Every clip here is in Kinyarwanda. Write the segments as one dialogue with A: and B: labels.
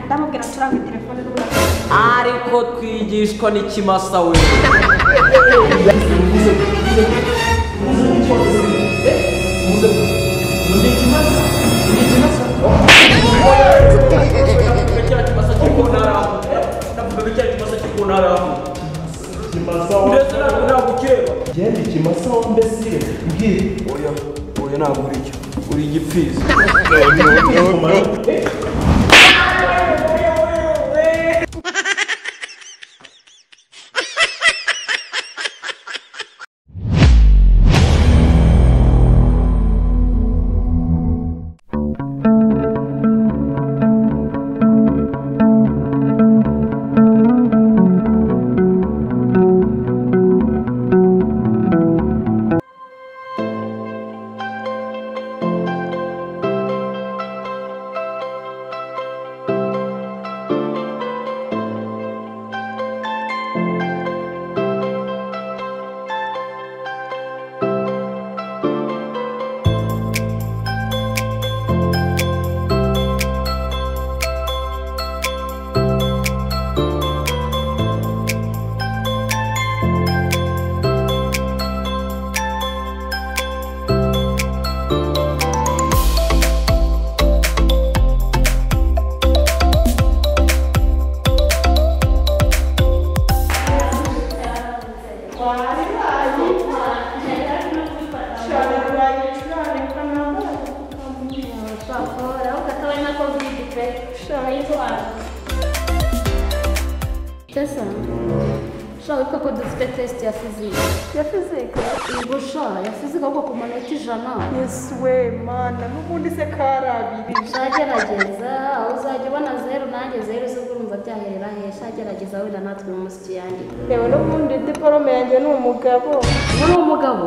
A: Ndamubwira acuranga telefone n'ubundi.
B: Ariko twigishwa n'ikimasa we.
C: Genda ikimasa wa mbesire mbwira.
B: Oya, oya ntabwo uri cyo. Uri igipfizi.
D: Tessa, sha wibuka ko dufite test ya fizike.
A: Ya fizike?
D: Yego sha, ya fizike ahubwo ku manota 100.
A: Yesu we mana, n'ubundi se kari abiri.
D: Sha gerageza, aho uzajya ubona 0 nanjye 0 se urumva byaherera he? Sha gerageza wenda natwe mu musiki yanjye.
A: Yewe n'ubundi diplome yanjye ni umugabo.
D: Ni umugabo?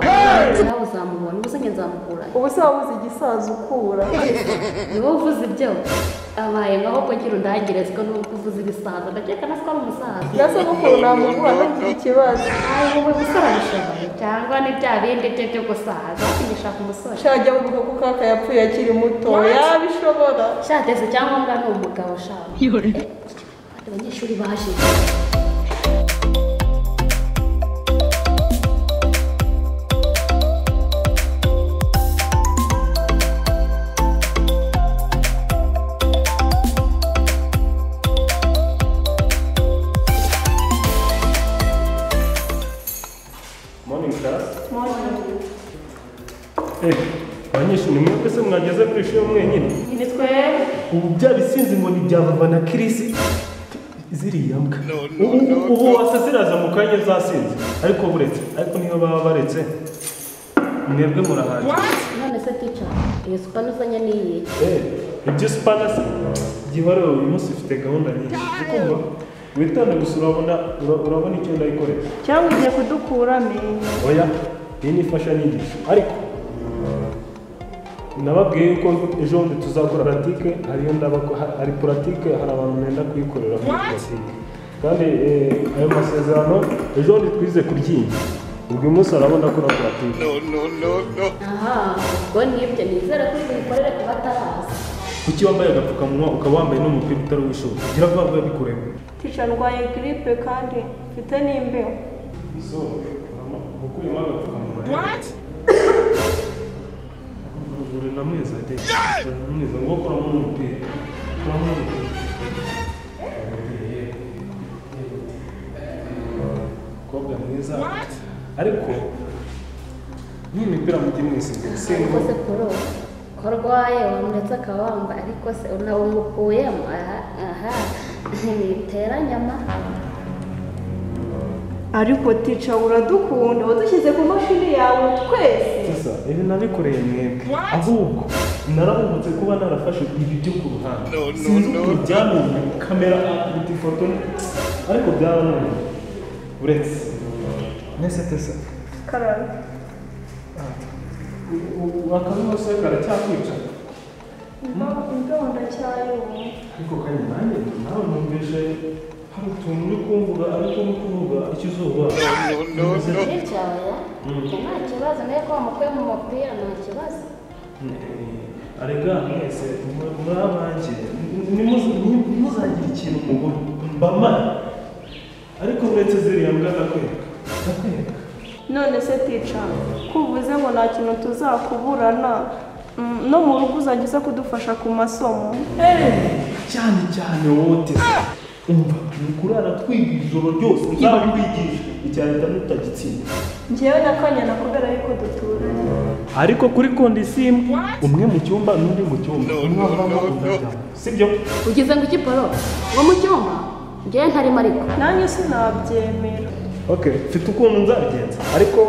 D: Nawe uzamubona, ubu se njye nzamukura.
A: Ubu se wabuze igisaza ukura.
D: Ni wowe uvuze ibyo. Abaye ngaho ko ngira undangire siko nuko uvuze ibisaza ndakeka na siko ari umusaza.
A: Nase n'ukuntu namuguha ntagira ikibazo.
D: Ayi wowe gusara bishoboye cyangwa ni bya bindi bye byo gusaza ngishaka umusore.
A: Shajya wibuka ko kaka yapfuye akiri muto yabishobora.
D: Shateze cyangwa ni umugabo sha. Abanyeshuri baje.
C: Abanyeshuri mwebwe se mwageze kuri ishuri mwenyine?
A: Ni twe.
C: Ubu bya bisinzi ngo ni bya Vava na Chris ziriya mbwa. Ubu wasa ziraza mu kanya zasinze ariko buretse, ariko niyo baba baretse mwebwe murahaje.
D: None se teacher, iyo supana uzanye ni iyi?
C: Ibyo supana se gihore uyu munsi ufite gahunda nyinshi. Ukumva witonde gusa urabona icyo ndayikoresha.
A: Cyangwa ugiye kudukura amenyo.
C: Oya, iyi ni imfashanyigisho ariko nababwiye yuko ejo bundi tuzakora puratike, hariyo hari puratike, hari abantu benda kuyikorera muri puratike kandi ayo masezerano ejo bundi twize kuryinya ubwo uyu munsi arabona akora puratike.
D: Aha, ubwo nibyo nizere ko uyikorere ku bataraza.
C: Kuki wambaye agapfukamunwa ukaba wambaye n'umupira utari uw'ishuri? Gira vuba vuba bikuremo.
A: Tica ndwaye grippe kandi mfite n'imbeho.
C: So, ukuyemo agapfukamunwa. Uri na mwiza de. Mwiza ngo kuramo umupira. Kuramo umupira. Kobwa mwiza. Ariko ni imipira mujye mwisize.
D: Singo se kuro. Korwaye wamuretse akawamba ariko se unawumukuyemo aha aha. Niteranyama.
A: Ariko tica uradukunda wadushyize ku mashini yawe twese.
C: Sasa ibi nabikoreye mwebwe ahubwo narahubutse kuba narafashe ibi byo ku ruhande. Sinzi ukuntu byananiye kamera akubita ifoto ariko byarananiye uretse nese tesa
A: karara
C: akabi hose karacyakwica
A: imbeho ndacyayumva
C: ariko kanya nanjye nawe numvise hari utuntu uri kumvuga ariko uri kuvuga ikizuba.
D: Nta kibazo nawe ko wamukuye mu mupira nta kibazo.
C: Arega mwese muri abanjye Mba ariko uretse ziriya mbwa ndakwereka.
A: None se tica kuvuze ngo nta kintu tuzakuburana no mu rugo uzajya uza kudufasha ku masomo.
C: Cyane cyane wowe Tesa. Umva ni kurara twiga ijoro ryose nzabikwigisha icyahita mutagitsinda.
A: Njyewe na Kanyana kubera yuko duturanye.
C: Ariko kuri kondisiyo imwe, umwe mu cyumba n'undi mu cyumba. Umwe avamo undi ajyamo. Sibyo?
D: Ugize ngo iki Polo? Ngo mu cyumba? Njyewe ntarimo ariko.
A: Nanjye sinabyemera.
C: Okay, mfite ukuntu nzabigenza. Ariko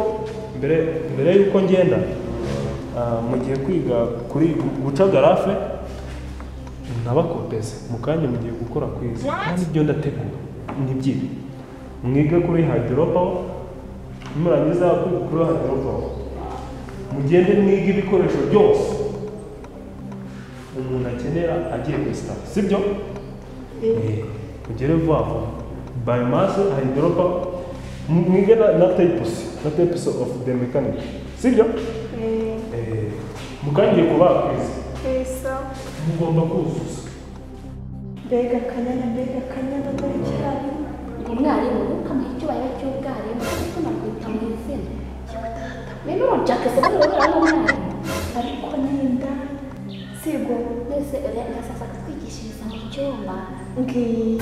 C: mbere yuko ngenda mugiye kwiga kuri guca garafe nabakopeze mu kanya mugiye gukora kwiza kandi ibyo ndategura ni byibi mwige kuri hydropower murangiza kwiga kuri hydropower mugende mwige ibikoresho byose umuntu akenera agiye kwesitara sibyo? Mugere vuba vuba biomass hydropower mwige na types of the mechanic sibyo? Mukangiye kubaha kwiza mugomba kuzuza.
A: Mbega Kanyana dore cyane.
D: Ngo mwarimu ukamuha icyubahiro cy'ubwarimu kuko nakwita mu izina. None Jack se bari umwarimu.
A: Ariko ninda sigo
D: mbese ndasasa kutwigishiriza mu cyumba.
A: Ngiye.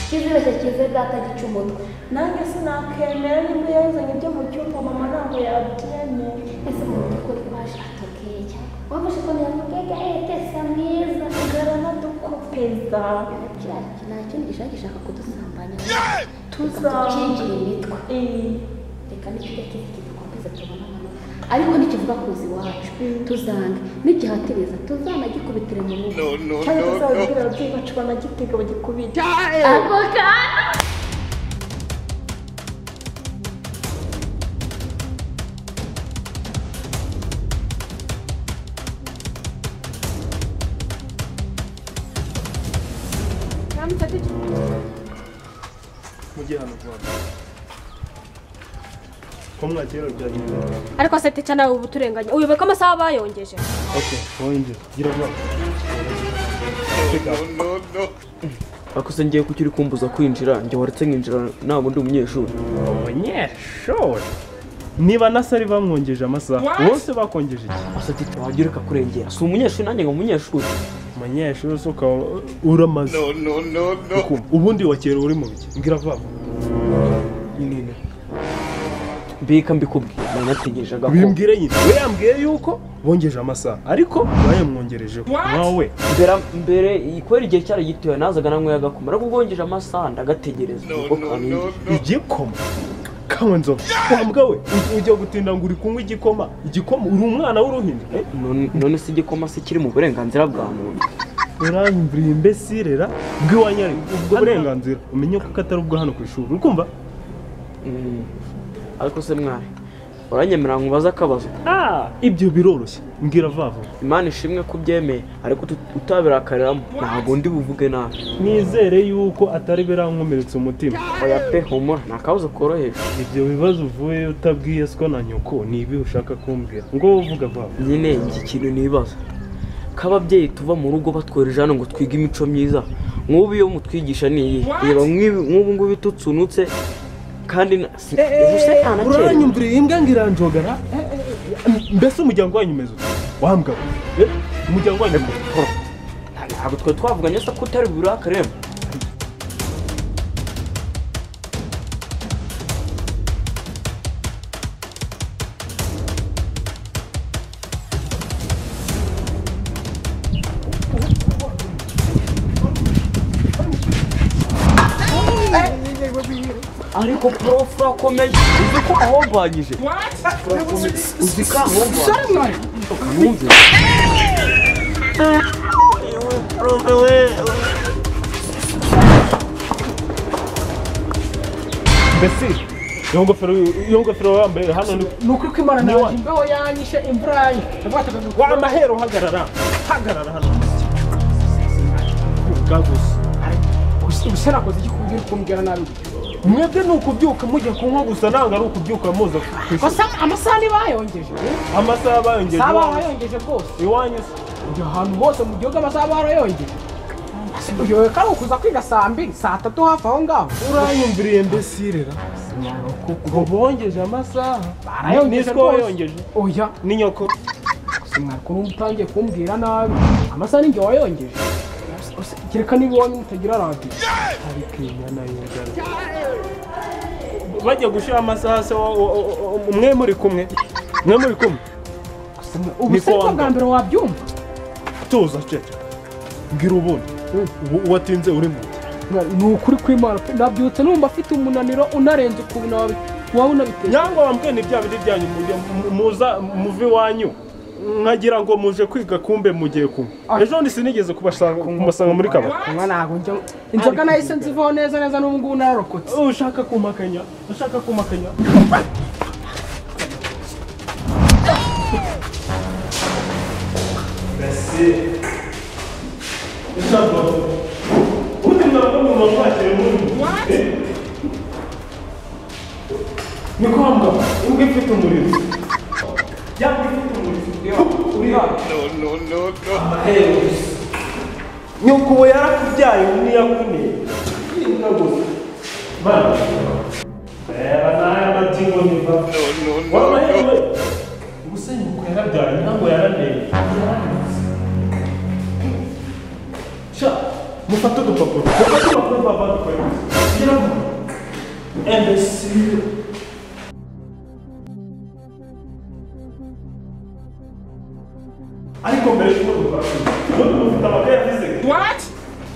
D: Kizibeshye kize data gica umutwe.
A: Nanjye sinakemera nimba yazanye ibyo mu cyumba mama ntabwo yabyemera.
D: Ese mu by'ukuri waje atubwiye cyangwa wafashe ukuntu yamubwiye Tesa mwiza
A: garanadukopeza.
D: Nta kindi gishaka kudusambanya.
A: Tuzakingira
D: imitwe. Reka nikijya kiza kidukomeze tubone amanota. Ariko nikivuga kuza iwacu tuzange nigihatiriza tuzanagikubitire mu rugo.
A: Cyangwa tuzabibwira ababyeyi bacu banagitega bagikubite.
D: Ako kantu.
C: Mujye hano vuba. Ko mwakera byagenze.
E: Ariko se tica nawe ubu turenganya. Uyobe ko amasaha bayongeje.
C: Okay, wonje. Gira vuba.
B: Ariko se ngiye kuki uri kumbuza kwinjira, njye waretse nkinjira ntabwo ndi umunyeshuri.
C: Umunyeshuri? Niba nasari bamwongeje amasaha, bose bakongeje iki?
B: Asa tica wagira ukakurengera. Si umunyeshuri nanjye ngo umunyeshuri.
C: Umunyeshuri se ukaba uramaze.
F: No.
C: Ubundi wakera uri mu biki? Mbwira vuba.
B: Nyine. Mbika mbikubwiye, nanategereje agakoma.
C: Bimbwire nyine. We yambwiye yuko bongeje amasaha, ariko bayamwongerejeho. Nawe
B: mbere kubera igihe cyari gitoya nazaga nanyweye agakoma, ariko ubwongeje amasaha ndagategereza ubwo kaninjije.
C: Igikoma? Kanywa inzoga. Wa mbwa we, ujya gutinda ngo uri kunywa igikoma. Igikoma uri umwana w'uruhinja.
B: None se igikoma se kiri mu burenganzira bwa muntu?
C: Uranyumvira imbesirera bw'iwanyari ubwo burenganzira umenye ko atari ubwo hano ku ishuri urikumva?
B: Ariko se mwari uranyemera nkubaza akabazo?
C: Ibyo biroroshye mbwira vava.
B: Imana ishimwe ko ubyemeye ariko utabirakariramo ntabwo ndi buvuge nabi.
C: Nizere yuko atari birankomeretsa umutima.
B: Oya pe humura nta kabazo koroheje.
C: Ibyo bibazo uvuye utabwiye siko na nyoko ni ibi ushaka kumbwira ngo uvuga vava.
B: Nyine iki kintu nibaza k'ababyeyi tuva mu rugo batwohereje hano ngo twige imico myiza nk'ubu iyo mutwigisha ni iyi reba nk'ubu ngubu tutsunutse kandi
C: uranyumvira imbwa ngo iranjogara mbese umuryango wanyu umeze ute wambwa we umuryango wanyu
B: ntabwo twari twavuganye se ko utari burakaremo. Ariko prof urakomeye uzi ko ahombanyije uzi ko ahombanyije ukamwumvira
C: mbese iyo ngofero wambaye hano
G: ni ukuri ko Imana naje imbeho yanyishe imvura yanyishe
C: wa mahero hagarara hano gusa
G: gusa nakoze iki kubwira kumbwira nabi
C: mwebwe ni ukubyuka mujya kunywa gusa ntabwo ari ukubyuka muza ku ishuri.
G: Amasaha ntibayongeje.
C: Amasaha bayongeje.
G: Amasaha bayongeje rwose.
C: Iwanyu se?
G: Njye ahantu hose mu gihugu amasaha barayongeje. Uyobe kari ukuza kwiga saa 2 saa 3 hafi aho ngaho.
C: Uranyumviriye mbesirera. Ngo bongeje amasaha.
G: Barayongeje
C: rwose.
G: Oya
C: ni nyoko.
G: Simwakuru utangiye kumbwira nabi. Amasaha ninjye wayongeje. Kereka niba iwanyu mutagira radiyo.
C: Ariko inyana y'inzara. Bajya gushira amasaha se mwe muri kumwe. Mwe muri kumwe.
G: Ubu se bwa mbere wabyumva.
C: Tuza cece. Ngira ubundi. Watinze uri mu.
G: Ni ukuri kw'Imana nabyutse numva afite umunaniro unarenze ukuntu wawe unabitekereje.
C: Nyangwa wambwiye ni bya bindi byanyu muza muvi wanyu. Nkagira ngo muje kwiga kumbe mugiye kumwe. Ejo ndi sinigeze kubasanga muri kabari.
G: Kunywa ntago njya. Inzoga nahise nzivaho neza neza n'ubu ngubu nararokotse.
C: Ushaka kumakanya, ushaka kumakanya. Merci. Ni kwamba imbwa ifite umurizo. Yambwa ifite umurizo. Uri hano.
F: No no no no.
C: Nyoko we yarakubyaye uniyakuneye. Inka gusa. Bana. Bana matingo niva.
F: No no no.
C: Ubuse nyoko yarabyaye ntabwo yaraneye. Sha, mufate udupapuro. Mufate udupapuro baba dukore. Gira ngo. Imbécile. Ariko mbere y'uko dukora none mufite amakaye ya physics.
G: What?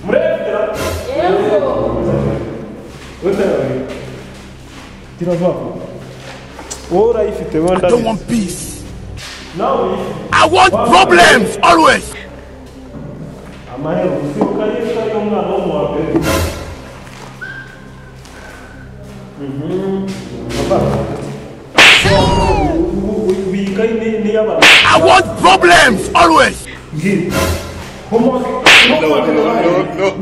C: Murayafite?
E: Yego.
C: Wenda tira vuba. Wowe urayifite wenda.
F: I don't want peace.
C: Nawe uyifite.
F: I want problems always.
C: Amahero usibuka yitwa y'umwana wo mu wa mbere.
F: I want problems always.
C: No
F: no no no.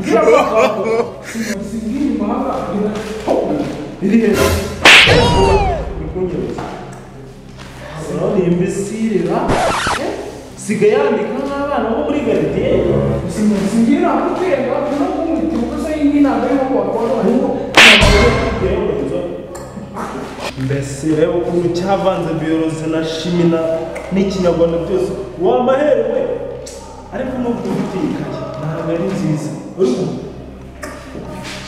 C: Sigaye yandika nk'abana bo muri garidiyeni.
G: Singira kutwenga no kumwita ubusa y'inama yo kwakora.
C: Mbese reba ukuntu cyavanze biyorozi na shimi n'ikinyarwanda byose wamaherewe. Ariko nubwo ufite iyi kayi ntabwo ari nziza. Uri kumva?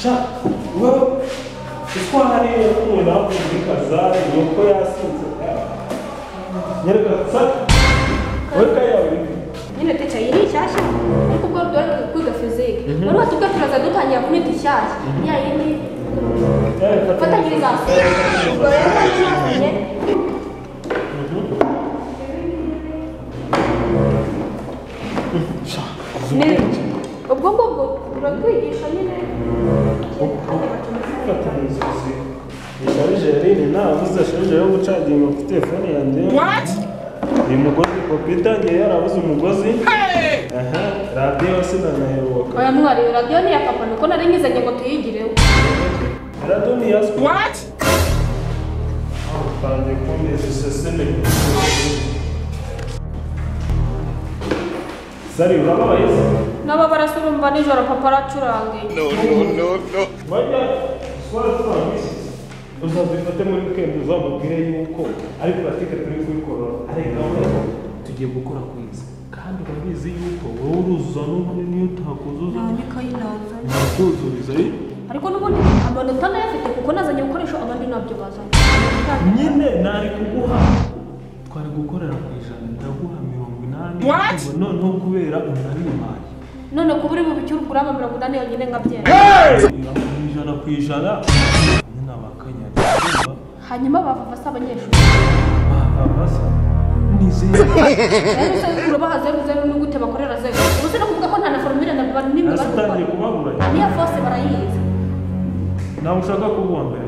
C: Sha wowe utwo hariya ukuntu hakurya muri kazari nuko yasinze. Nyereka saka wowe kayi yawe iri
E: nyine teca iyi ni nshyashya ariko ubwo dore kwiga fizike wari watubwiye turaza dutangira kumita inshyashya ya yindi fatanyiriza ubwo rero nazanye ubwo ngubwo uratwigisha nyine
C: sharijeri nabuze sharijeri yo gucaginga kuri telefone yanjye. Uyu mugozi kopi itangiye yarabuze umugozi. Aha, radiyo sinanaheruka.
E: Oya mwari, radiyo ni iya papa nuko nari ngizanye ngo tuyigireho.
C: Radiyo ni iya sikuru. Utangiye kumeza iseseme. Sari urababaye se?
E: N'ababara se urumva nijoro papa aracurangiye.
F: No no no no.
C: Bajya twaracurangiye iki? Uzabifate muri weekend uzamubwire yuko ari pratique turi kuyikorora. Ariko gahunda tugiye gukora kwiza. Kandi urabizi yuko wowe uruzuza n'ubundi niyo utakuzuza.
E: Nta n'ikayi nazanye.
C: Nakuzuriza
E: Ariko n'ubundi amanota nayafite kuko nazanye ibikoresho abandi ntabyo bazanye.
C: Nyine nari kuguha twari gukorera ku ijana ndaguha 80 noneho kubera unarimpaye.
E: None kuba uri bubicyure ugurama 80 yonyine nkabyera.
C: 100% nyine abakanyari.
E: Hanyuma bava basa abanyeshuri.
C: Bava basa ni zero.
E: Rero urabaha 0 0 ni gute bakorera 0. Ubu se no kuvuga ko nta na formule na nimwe bari
C: gukora.
E: Niya force barayizi.
C: Nawe ushaka kuba uwa mbere.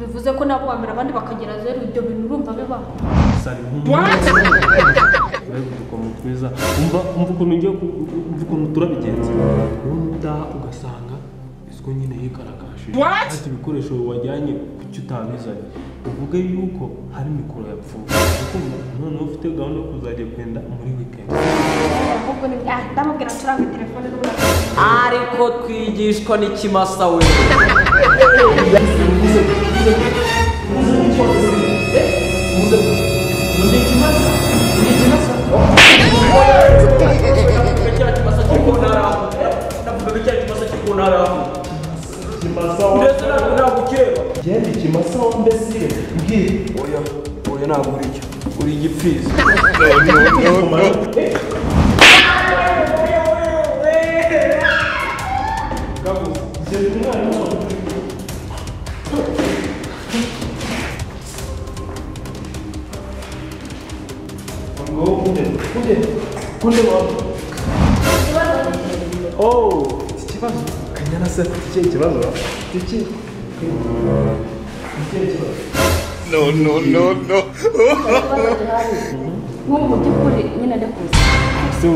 E: Bivuze ko nabo uwa mbere abandi bakagira 0 ibyo bintu urumva bibaho.
C: Sari udukomo twiza. Umva ukuntu ngiye umva ukuntu turabigenza. Wowe utaha ugasanga isiko nyine yikaragashije. Ati ibikoresho wajyanye kuki utabizanye. Uvuge yuko hari mikoro yapfuye. Kuko noneho ufite gahunda yo kuzajya kwenda muri weekend.
E: Ahubwo ni ndamubwira turanga telefone n'ubundi.
B: Ariko twigishwa n'ikimasa we.
C: Genda ikimasa wa mbesire mbwira.
B: Oya, oya ntabwo uri cyo. Uri igipfizi.
C: Oh, ikibazo Kanyana se afite ikihe kibazo? Iki ikihe kibazo?
F: No, no, no, no.
D: Nk'ubu mu by'ukuri nyine ndakuzi.
C: Se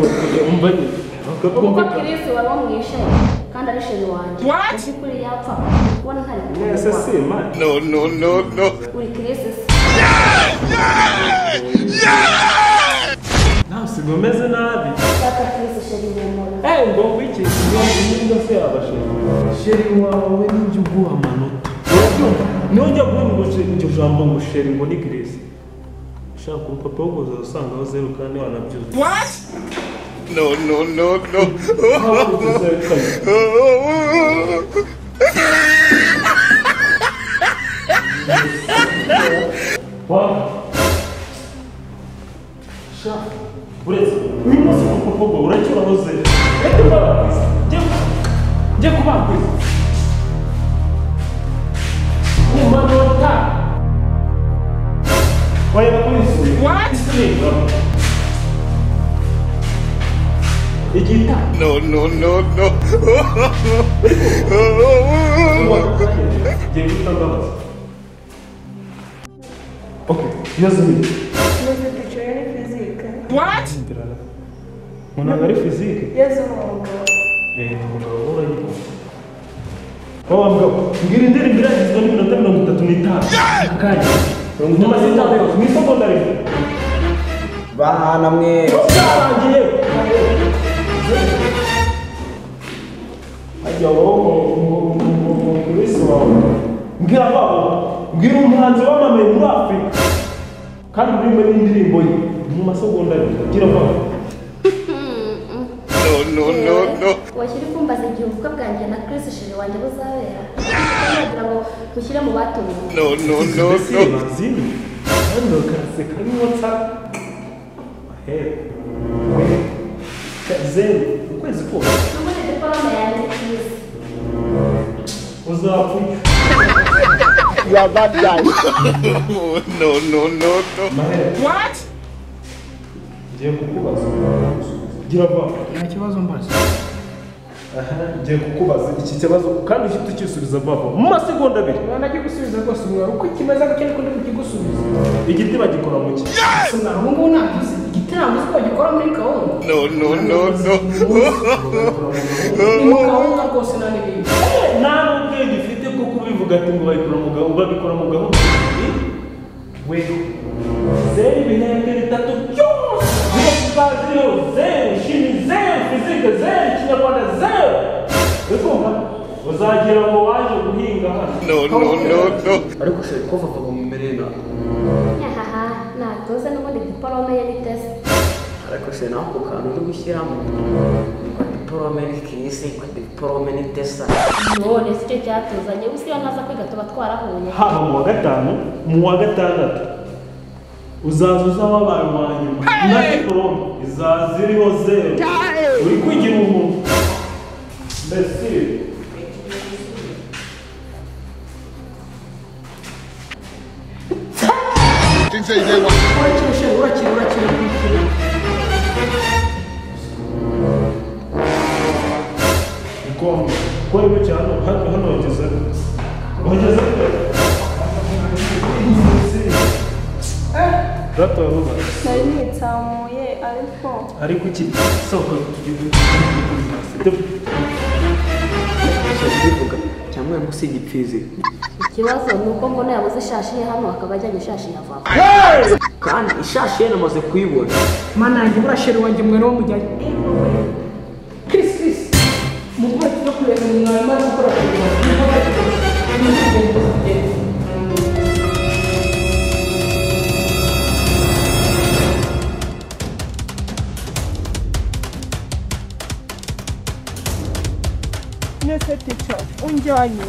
C: umva nyine.
D: Kuko Chris wari wamwishe kandi ari sheri wanjye. Mu by'ukuri yapfa kubona ntari kumwe.
C: Ese si man.
F: No, no, no, no.
D: Uri Chris se.
C: Nawe usigaye umeze nabi.
D: Papa Chris sheri humura.
C: Ngo wiki ngo se yaba sheri. Sheri wawe n'ibyo uguha amanota. Urabyumva? Niyo njya guha ngo iryo jambo ngo sheri ngo ni Chris. Ushaka urupapuro rwose usangaho zeru kandi wanabyuzuye.
F: What? No, no, no, no.
C: Wow. Sha, uretse uyu munsi ku uracyuraho zeru. Reka mbabwize. Njye kubabwiza. Ku manota. Oya bakwisuye.
F: What?
C: Igita.
F: No, no, no, no.
C: Ngiye guhita mbabaza. Okay, Yozumi.
A: Neze teacher ni physique.
F: What?
C: Ngo ntabwo ari physique?
A: Yezu ni umugabo.
C: Umugabo urayibona. Wowe mugabo, mbwira indirimbo irangizwa n'iminota 35. Akanya. 35 yose, mu isegonda rimwe.
B: Bahana mwe.
C: Byarangiye. Ajya wowe ngo Chris wawe. Mbwira babo, mbwira umuhanzi wamamaye muri Afurika. Kandi uri muri indirimbo ye mu masegonda abiri. Gira babo.
F: No, no, no, no.
D: Washyira kumbaza igihe ubukwe bwanjye na Chris sheri wanjye buzabera. Kugira ngo mushyire mu batumiwe.
F: No, no, no, no.
C: Mazini. Hano karaseka ni WhatsApp. Hey. Zeru ukwezi kose.
D: N'ubundi diplome yanjye ni Chris.
C: Uzapfa.
F: You are bad guy. No, no, no, no.
C: What? Ngiye kukubaza. Gira vuba.
G: Nta kibazo mbaza.
C: Ngiye kukubaza iki kibazo kandi uhite ukisubiza vuba vuba mu masegonda abiri.
G: Ntajya gusubiza rwose umwari uko kimeze gutya niko ndi kukigusubiza.
C: Igiti bagikora mu ki?
G: Ubu ngubu ntabwo uzi. Igiti ntabwo uzi ko bagikora muri kawunga.
F: No, no, no, no.
G: Ni mu kawunga rwose nta n'ibindi.
C: Nta n'ubwenge ufite bwo kubivuga ati ngo babikora mu gahunda, babikora mu gahunda. We zeru ibihembwe bitatu byose zero, zeru, shimi zeru, fizike zeru, ikinyarwanda zeru. Urikumva? Uzagira ngo waje guhinga hano.
F: No, no, no, no.
B: Ariko sheri ko vava mu mimerere nabi.
D: Nyahaha, natuze n'ubundi diplome ye ni test.
B: Ariko se naho ako kantu uri gushyiramo ngo diplome ni Chris, ngo diplome ni Tesa.
D: None si cyo cyatuzanye, gusa iyo ntaza kwiga tuba twarahuye.
C: Haba mu wa gatanu, mu wa gatandatu. Uzaza uza wabaye uwa nyuma. Na diplome izaza iriho zeru. Uri kwigira umuntu. Mbese
G: Urakira sheri, urakira, urakira, urakira.
C: Ikombe. Ko ari bucya hano hano wageze. Wageze. Gato ruba.
A: Nari nitsamuye ariko
C: iki soko tugiye.
B: Sheri bivuga cyangwa ngo si igipfizi.
D: Ikibazo ni uko mbona yabuze ishashi ye hano akaba ajyanye ishashi ya vava.
B: Kandi ishashi ye namaze kuyibona.
G: Mana yanjye burasheri wanjye mwene wo mujyanye. Chris Chris. Mugore tujya kureba mwarimu ari gukora
A: Nese tica unjyanye.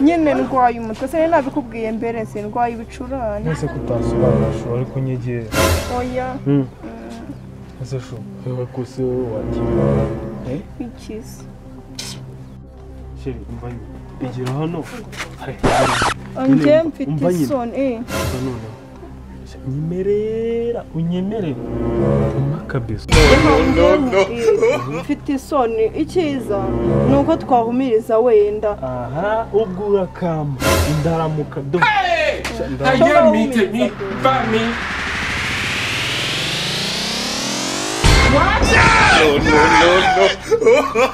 A: Nyine ndwaye umutwe se nabikubwiye mbere se ndwaye ibicurane.
C: Nese kutasobanura shu ariko nyegera.
A: Oya.
C: Ese shu wewe kose wagiye.
A: Ikizi.
C: Sheri umva nyine. Igira hano.
A: Njye mfite isoni.
C: None. Nyemerera unyemerere. Kabisa.
A: No, no, no. Mfite isoni icyiza nuko twahumiriza wenda.
C: Aha ubwo urakama ndaramuka do.
F: No, no, no, no.